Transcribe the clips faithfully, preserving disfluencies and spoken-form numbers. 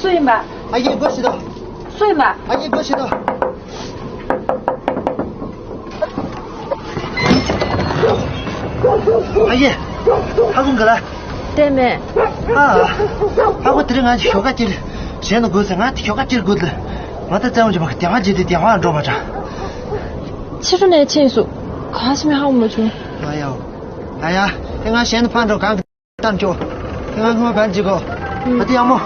སུ་ཡིན་པ། ཨ་ཡེ་སྒོ་ཕྱེ་དང་། སུ་ཡིན་པ། ཨ་ཡེ་སྒོ་ཕྱེ་དང་། ཨ་ཡེ། ཧ་གོ་ག་ལ། བལྟས་མེད། ཨ། ཧ་གོ་དེ་རིང་ང་ཞོགས་ཀ་ཅིག་གཞན་ལ་དགོས་ཟེར། ང་ཞོགས་ཀ་ཅིག་དགོས་ལ། ང་ད་བཙན་བྱས་མ་གི་དེ་ང་ཅིག་དེ་དེ་ང་འགྲོ་བ་དྲ། ཕྱི་དྲོ་ནས་ཕྱིན་སོང་། ག་ས་མི་ཧ་གོ་མ་བྱུང་། ཨ་ཡ། ཨ་ཡ། དེ་ང་གཞན་ལ་ཕར་འགྲོ་གང་གི། ཏམ་ཅོ། ང་ངོ་བན་ཅི་གོ། ཨ་ཏི་ཡ་མོ།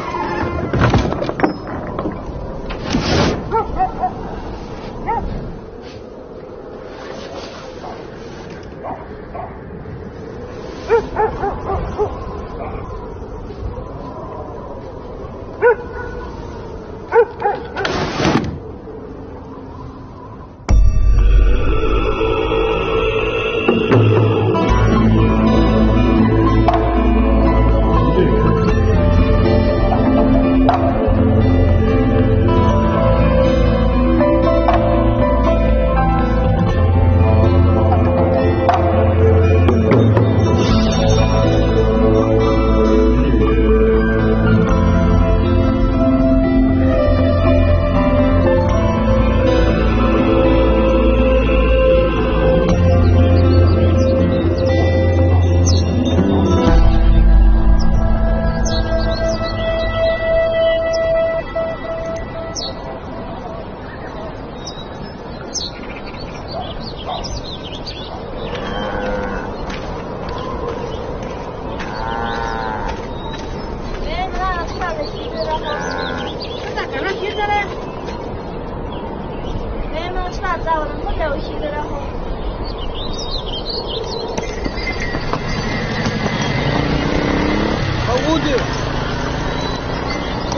ཨ་འུ་དེ།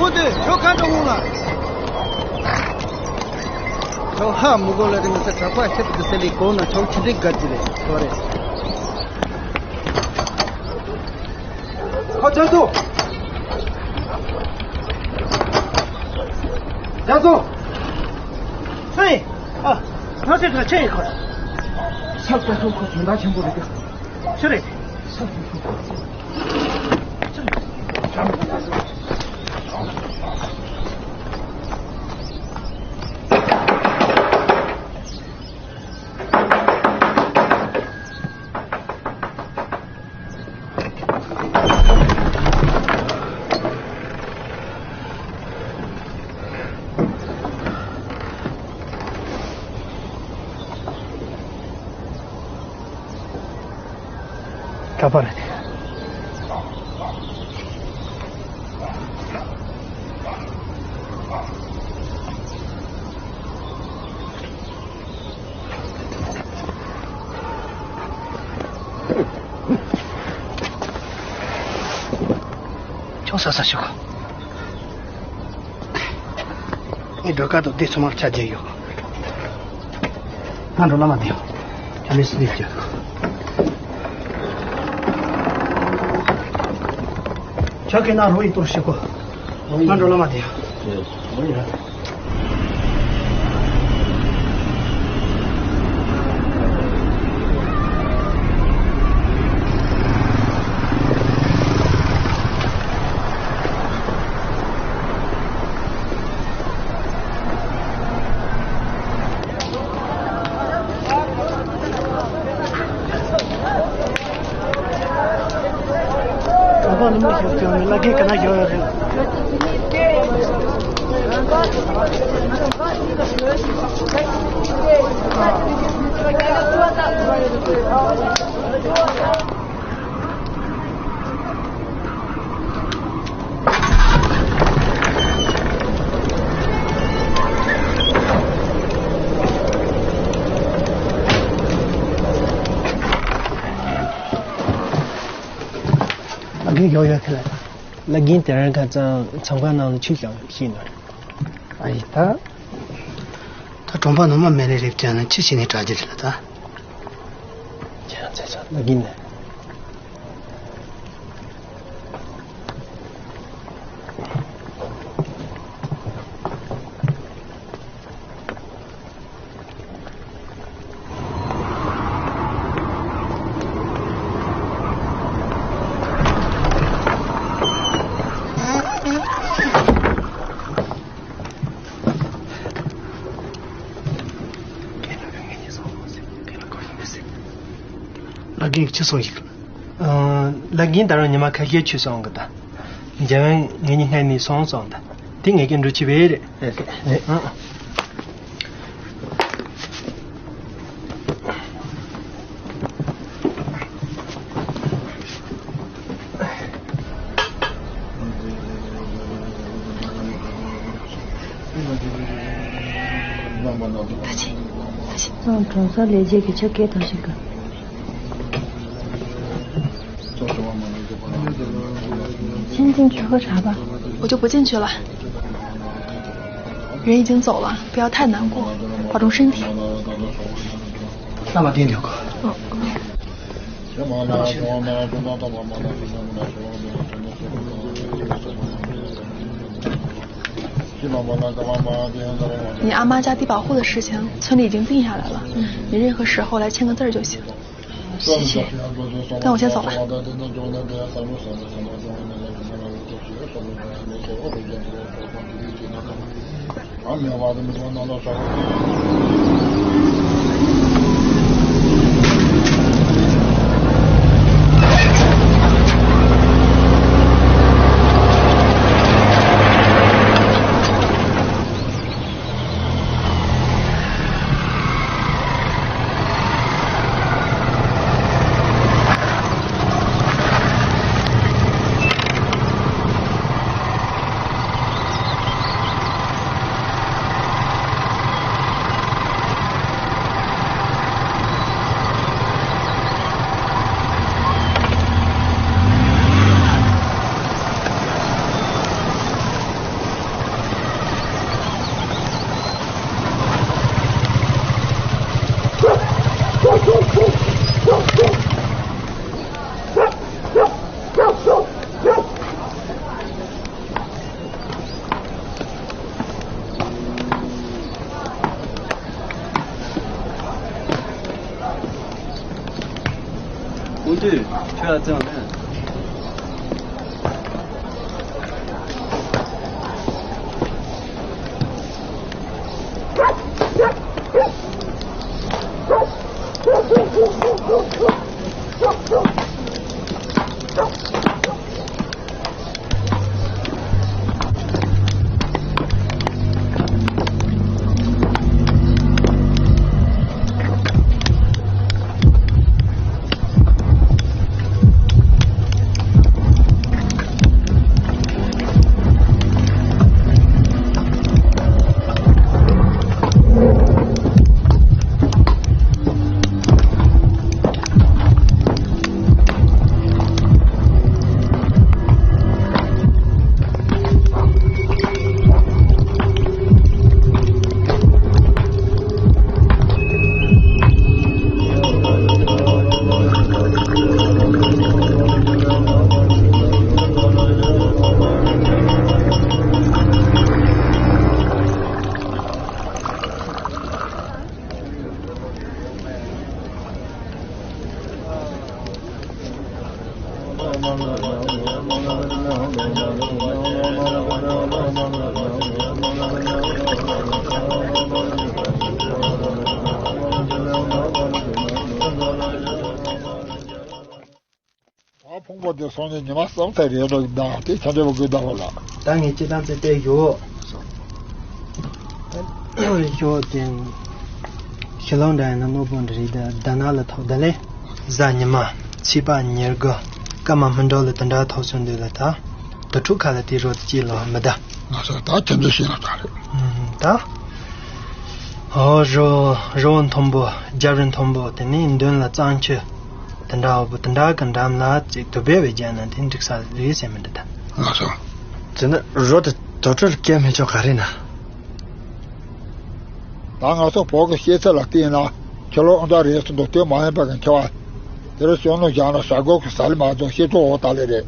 འུ་དེ་ཁྱོད་ག་འགྲོ་འོང་ལ། ཁྱོད་ཧ་མི་གོ་ལ་དེ་མི་ཚེ་གྲགས་པ་ཁྱེད་དུ་སེ་ལི་གོ་ན་ཁྱོད་ཆི་འགྲིག་ག་ཅི་རེད་ཁྱོད་རེད། ཁོ་ཅན་སུ། ཅན་སུ། ཧེ། ཨ། ང་ཚོས་ཁ་ཆེ་ཡི་ཁོ། ས་ཁོ་ཁོ་ཁོ་དོན་དག་ཆེན་པོ་རེད་ཀྱང་། ཆི་རེད། ས་ཁོ་ཁོ་ཁོ། ག་པར་རེད། ཅུང་ཟད་ཟ་ཞུ་གོ། ངས་སྒྲོལ་དཀར་དང་དེ་ཚང་མར་ཆ་རྒྱུས་ཡོད། ང་འགྲོ་ལ་མ་བསྡད་ཡོང་། ཁྱོད་མི་སྲིད་ཀྱི། ཁྱོད་ཀྱི་ན་རོ་ཡི་གཏོར་ཞིག་གོ། ང་འགྲོ་ལ་མ་བསྡད་ཡོང་། གྲོང་པ་ནུབ་མོ་ཞིག་ཀྱང་བླ་རྒན་ག་ན་ཡོད་རེད། ཨ་རྒན་ཡོད་ཡོད་ཁ་ལ། ལ་རྒན་དེ་རིང་ཁ་སང་མཚམས་ཁང་ནང་ལ་ཆུ་བཞག་ཤེས་ནི་རེད། ཨ་ཡི་ད། ད་གྲོང་པ་ནང་མ་མེ་རེ་རེབ་ཀྱང་ན་ཆུ་ཞིག་ནས་དྲག་རྒྱུ་རེད་ལ་ད། ཁྱེད་རང་ཚེ་ཚོ་ལ་རྒན་ནས། ལ་རྒན་ཁྱི་སོང་ཞིག་ཨ། ལ་རྒན་ད་རུང་ཉི་མ་ཁ་ཤས་ཁྱི་སོང་གི་ད། འཇམ་དབྱངས་ངེད་གཉིས་སྔ་ནས་སོང་སོང་ད། དེ་ངེད་ཀྱི་འགྲོ་ཆི་བས་རེད། རེད་རེད། ཨ། ད་ཅི། ད་ཅི། ཨང་། གྲོང་གསེབ་ལས་བྱེད་ཀྱི་ཆ་སྐད་དང་ཞིག་ག་ཆེན་ཅིང་ཆུ་ཁ་གྲགས་པ། 我就不进去了。人已经走了，不要太难过，保重身体。那么定定。嗯。 你阿妈家低保户的事情，村里已经定下来了，你任何时候来签个字儿就行。谢谢。那我先走了。 ཀུན་འདུས་ཁྱོད་ལ་བརྩེ་བ་མེད། ད་ཕུང་པོ་དེ་སོང་ནས་ཉི་མ་གསུམ་ཙམ་རེད་འགྲོ་གི་འདུག་དེ་ཆ་འདྲ་བ་དགོས་འདུག་ལ། ད་ངས་སྤྱི་བཏང་ཚེ་བལྟས་ཡོད། ཞོ་དེ་ཤི་ལོང་འདྲ་ཡིན་ན་རྣོ་པོ་འདྲ་རེད། ད་ད་ན་ལ་ཐོག་ད་ལེ་གཟའ་ཉི་མ་ཚེས་པ་ཉེར་དགུ་སྐར་མ་སྨིན་གྲོལ་ལ་དེ་འདྲ་ཐོག་ཚོད་འདུག་ལ། ད་དུ་ཕྲུག་ཁ་ལ་དེ་རོ་དེ་ཅི་ལོ་མི་ད། ང་ཚོ་ད་ཁྱེད་ཚོ་ཤེས་ན་ད་རེད། ད། ཨོ་རོ་རོ་མཐོན་པོ་རྒྱབ་རི་མཐོན་པོ་དེ་ནས་མདུན་ལ་གཙང་ཆུ་དེ་འདྲ་བ་དེ་འདྲ་གི་འགྲམ་ལ་ཅིག་དུ་བེ་བའི་རྒྱ་ན་དེ་འགྲིག་ས་རེད་ཟེར་མི་འདུག་ད། ང་ཚོ་དེ་ནི་རོ་དེ་དོ་ཁྲོད་སྐྱེལ་མི་ཆོག་ག་རེད་ན། ད་ང་ཚོ་བོད་ཀྱི་ཤེས་ཚད་ལ་བལྟས་ན་ཁྱི་ལོ་ཨང་གྲངས་རེད་ཟེར་འདུག་དེ་མ་ཡིན་པ་གི་ཁྱི་བ་དེ་རུ་ཤོང་ནོ་བཞག་ན་ཞྭ་སྒོ་གི་ཟ་ལི་མ་འདུག་ཤེས་ཚོ་འོ་ད་ལེ་རེད།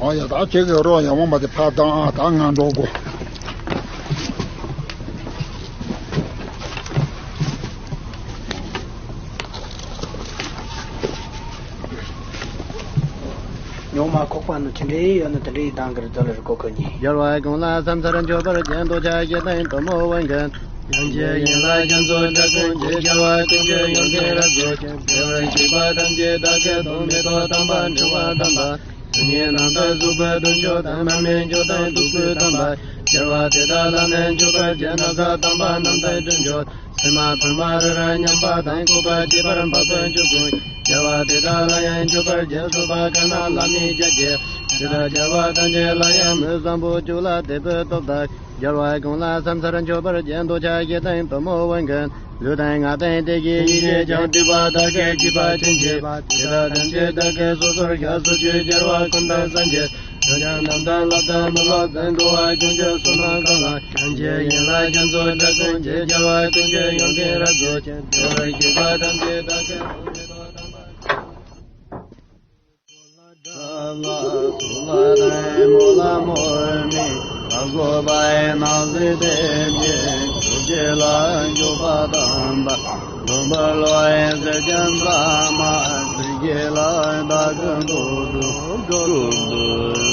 ཨ་ཡ། ད་ཁྱེད་ཀྱི་རོགས་ཡག་པོ་མ་དེ་ཕར་བཏང་ཨ། ད་ང་འགྲོ་དགོས། ཉོག་མ་ཁོག་པ་ནི་ཅི་འདྲའི་ཡོད་ན་དེ་འདྲའི་གདང་གིར་རྡོ་ལ་རི་གོ་ཁོ་གཉིས། སྦྱོར་བ་གང་ལ་བསམ་ཚར་འཇོག་པར་བྱེད་འདོད་ཆགས་ཞེ་སྡང་གཏི་མུག་དབང་གིས། ཡང་ཅིའི་ཡན་ལག་རྒྱ་མཚོ་འདྲ་ཀུན་གྱི། རྒྱལ་བ་ཀུན་གྱི་ཡོན་ཏན་རབ་རྫོགས་ཤིང་། བདེ་བར་གཤེགས་པ་ཐམས་ཅད་བདག་གིས་མཐོང་། མི་ཐོག་དམ་པ་འབྲིང་བ་དམ་པ། སེམས་ཉིད་རྣམ་དག་གཟུགས་པོའི་དཀོན་མཆོག་དང་། མར་མེ་མཆོག་དང་བདུག་སྤོས་དམ་པ། རྒྱལ་བ་དེ་དག་ལ་ནི་མཆོད་པར་བགྱི། ན་བཟའ་དམ་པ་རྣམ་དག་སྤྲིན་མཆོག་སེམས་མ་ཕམ་པ་རི་རབ་མཉམ་པ་དང་། བཀོད་པ་ཁྱད་པར་འཕགས་པའི་མཆོག་ཀུན། རྒྱལ་བ་དེ་དག་ལ་ཡང་མཆོད་པར་བགྱི། གསོལ་བ་ཁ་ན་ལྷ་མིའི་ཞལ་གྱིས། དེ་ལྟར་རྒྱལ་བ་ཐམས་ཅད་ལ་ཡང་། མི་བཟང་པོ་བཅུ་ལ་དད་པའི་སྟོབས་དང་། རྒྱལ་བ་ཀུན་ལ་ཕྱག་འཚལ་མཆོད་པར་བགྱི། འདོད་ཆགས་ཞེ་སྡང་གཏི་མུག་དབང་གིས། ལུས་དང་ངག་དང་ལྟས་ཀྱི་ཡིད་བྱེད་ཀྱང་། སྡིག་པ་དག་གིས་བགྱིས་པ་ཕྱིན་ཆད། དེ་དག་ཐམས་ཅད་བདག་གིས་སོ་སོར་བཤགས། སོ་སོའི་རྒྱལ་བ་ཀུན་དང་སངས་རྒྱས། ཐམས་ཅད་རྣམ་དག་བསླབ་དང་མི་སློབ་དང་། འགྲོ་བ་ཀུན་གྱི་བསོད་ནམས་གང་ལ། ཡང་ཅིའི་ཡན་ལག་རྒྱ་མཚོ་འདྲ་ཀུན་གྱི། རྒྱལ་བ་ཀུན་གྱི་ཡོན་ཏན་རབ་རྫོགས་ཤིང་། བདེ་བར་གཤེགས་པ་ཐམས་ཅད་བདག་གིས་མཐོང་། མི་ཐོག་དམ་པ། ལ་ལ་ལ་མོ་ལ་མོ་མི། ལ་སོགས་པའི་སྣང་སྲིད་དེ་ཉིད། ཐུགས་རྗེ་ལ་འཇུག་པ་དམ་པ། འདོམས་པར་བསླབ་པའི་ཟས་ཀྱང་ཟ་མ། ཚིག་གཅིག་ལ་བདག་གི་འདོད་དོན་འགྲུབ་འདོད།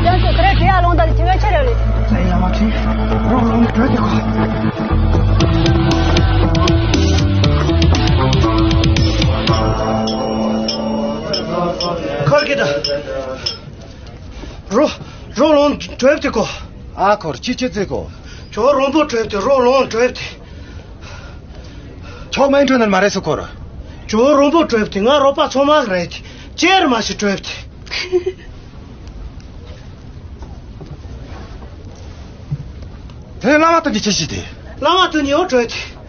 ཡང་ཁྱོད་ཀ་རེ་བྲེལ་ཡ་ལོང་ད་ལི་ཁྱི་ང་ཆེ་རེ་ལི། ཨེ་ཡ་མ་ཁྱི། རོགས་ལོང་བྲོས་ཏེ་ཁོ། ཁར་གི་ད། རོ། རོ་ལོང་བྲོས་ཏེ་ཁོ། ཨ་ཁོར་ཅི་ཅི་ཙེ་ཁོ། ཁྱོད་རོང་པོ་བྲོས་ཏེ་རོ་ལོང་བྲོས་ཏེ། ཁྱོད་མེན་ཁྲོན་ནར་མ་རེད་སུ་ཁོར། ཁྱོད་རོང་པོ་བྲོས་ཏེ་ང་རོགས་པ་ཚང་མ་རེད་ཅེར་མ་ཞིག་བྲོས་ཏེ། དེ་བླ་མ་དོན་གྱི་ཆེ་ཞིག་དེ། བླ་མ་དོན་གྱི་འོ་བྲོས་ཏེ།